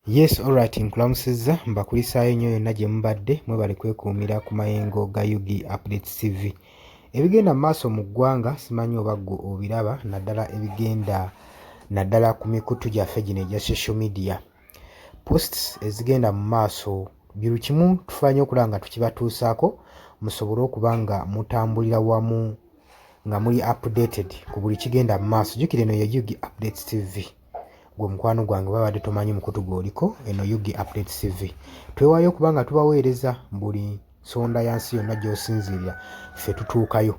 Yes alright nkulamusizza mbakulisaayo nnyo yonna gye mubadde mwebale kwekuumira ku mayengo ga UG Updates TV. Ebigenda mu maaso mu ggwanga simanyi oba ggwe obiraba naddala ebigenda naddala ku mikutu gyaffe gino egya social media. Posts ezigenda mu maaso buli kimu tufuba nnyo okulaba nga tukibatuusaako musobole okuba nga mutambulira wamu nga muli updated ku buli kigenda mu maaso. Jjukira eno ye UG Updates TV. Gwe mukwano gwange babadde tomanyi mukutu gwoliko eno UG Updates TV. Twewaayo okuba nga tubaweereza buli nsonda ya nsi yonna gy'osinziirira ffe tutuukayo.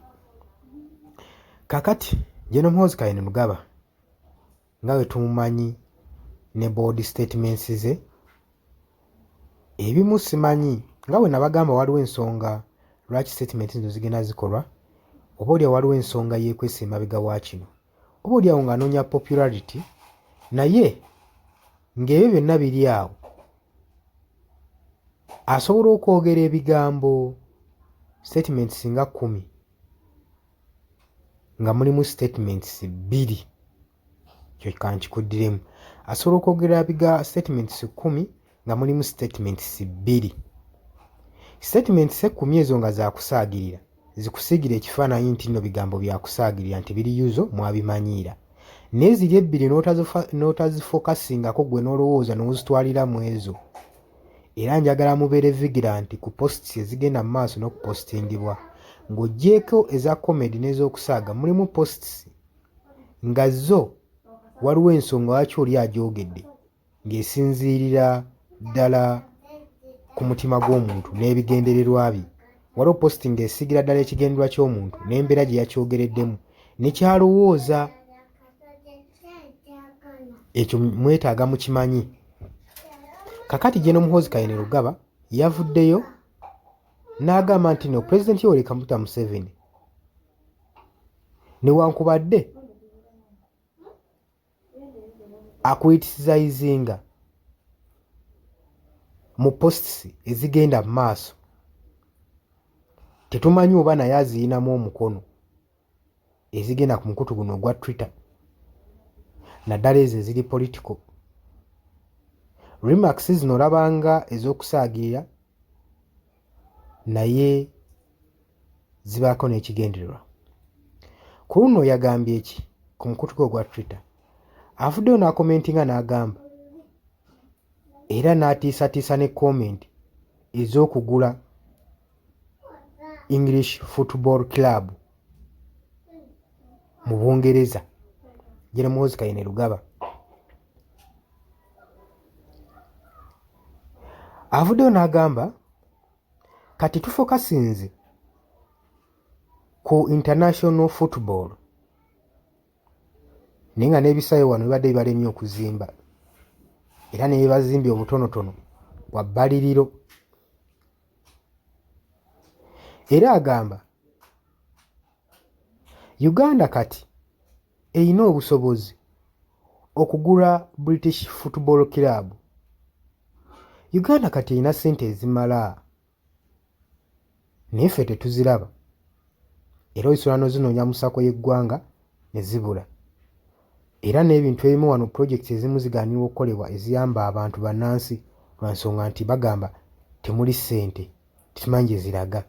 Kakati General Muhoozi Kainerugaba nga bwe tumumanyi ne board statements ze ebimu simanyi nga bwe nabagamba waliwo ensonga lwaki statement zino zigenda zikolwa oba olya waliwo ensonga yeekwesa emabega wa kino oba oli awo ng'anoonya popularity naye ng'ebyo byonna biri awo asobola okwogera ebigambo statements nga kkumi nga mulimu statements bbiri kyo kankikuddiremu asobola okwogera biga statements kkumi nga mulimu statements bbiri statements ekkumi ezo nga zakusaagirira zikusiigira ekifaananyi nti nno bigambo byakusaagirira nti biri yuzo mwabimanyiira naye ziri ebbiri n'otazifokasingako gwe n'olowooza n'ozitwalira mu ezo era njagala mubeere vigilant ku posts ezigenda mu maaso n'okupostingibwa ng'oggyeeko eza comedy n'ez'okusaaga mulimu posts nga zo waliwo ensonga lwaki oli agyogedde ng'esinziirira ddala ku mutima gw'omuntu n'ebigendererwa bye. Waliwo post ng'esiigira ddala ekigendererwa ky'omuntu n'embeera gye yakyogereddemu ne ky'alowooza. Ekyo mwetaaga mukimanyi. Kakati General Muhoozi Kainerugaba yavuddeyo n'agamba nti no Pulezidenti Yoweri Kaguta Museveni newankubadde akulitisizayizinga mu posts ezigenda mu maaso tetumanyi oba naye aziyinamu omukono ezigenda ku mukutu guno ogwa Twitter naddala ezo eziri political remarks zino olabanga ez'okusaagirira naye zibaako n'ekigendererwa. Ku luno yagambye ki ku mukutu gwe ogwa Twitter? Avuddeyo n'akomentinga n'agamba era n'atiisatiisa ne komenti ez'okugula English Football Club mu Bungereza General Muhoozi Kainerugaba avuddeyo n'agamba Kati tufokasinze ku international football naye nga n'ebisaawe wano bibadde bibalemye okuzimba era ne byebazimbye obutonotono bwa bbaliriro. Era agamba Uganda kati erina obusobozi okugula British Football Club. Uganda kati erina ssente ezimala naye ffe tetuziraba era osobola n'ozinoonya mu sacco y'eggwanga ne zibula. Era n'ebintu ebimu wano pulojekiti ezimu zigaanibwa okukolebwa eziyamba abantu bannansi lwa nsonga nti bagamba temuli ssente. Tetumanyi gye ziraga.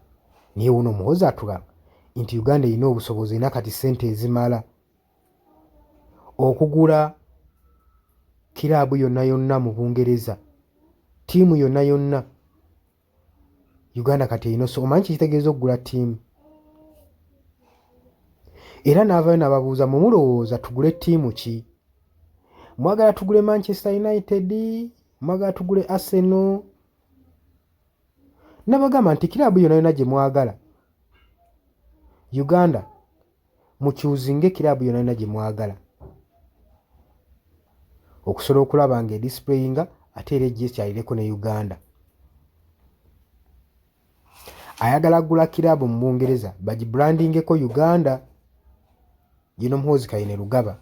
Naye wuuno Muhoozi atugamba nti Uganda erina obusobozi erina kati ssente ezimala okugula kiraabu yonna yonna mu Bungereza, ttiimu yonna yonna Uganda kati erina omanyi kye kitegeeza okugula ttiimu? Era n'avaayo n'ababuuza mwe mulowooza tugule ttiimu ki? Mwagala tugule Manchester United? Mwagala tugule Arsenal? Nabagamba nti kiraabu yonna yonna gye mwagala Uganda mukyuzinge kiraabu yonna yonna gye mwagala okusobola okulaba nga edisplayinga ate era ejje ekyalireko ne Uganda. Ayagala kugula kiraabu mu Bungereza bagibrandingeko Uganda. General Muhoozi Kainerugaba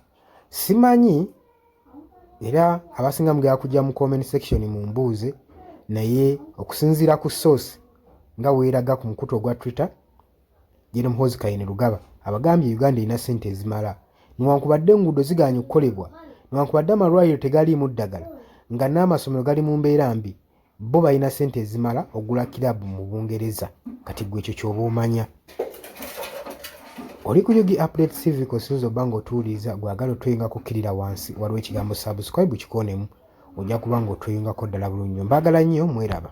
simanyi era abasinga mugenda kujja mu comment section mumbuuze naye okusinziira ku source nga weeraga ku mukutu ogwa Twitter General Muhoozi Kainerugaba abagambye Uganda erina ssente ezimala newankubadde enguudo zigaanye okukolebwa newankubadde amalwaliro tegaliimu ddagala nga n'amasomero gali mu mbeera mbi, bo balina ssente ezimala ogula kiraabu mu Bungereza. Kati gwe ekyo ky'oba omanya. Oli ku Yugi Update TV kosinza oba ng'otuwuliriza, gwagala otweyungako kkirira wansi waliwo ekigambo subscribe kikoonemu, ojja kuba ng'otweyungako ddala bulungi nnyo. Mbaagala nnyo, mweraba.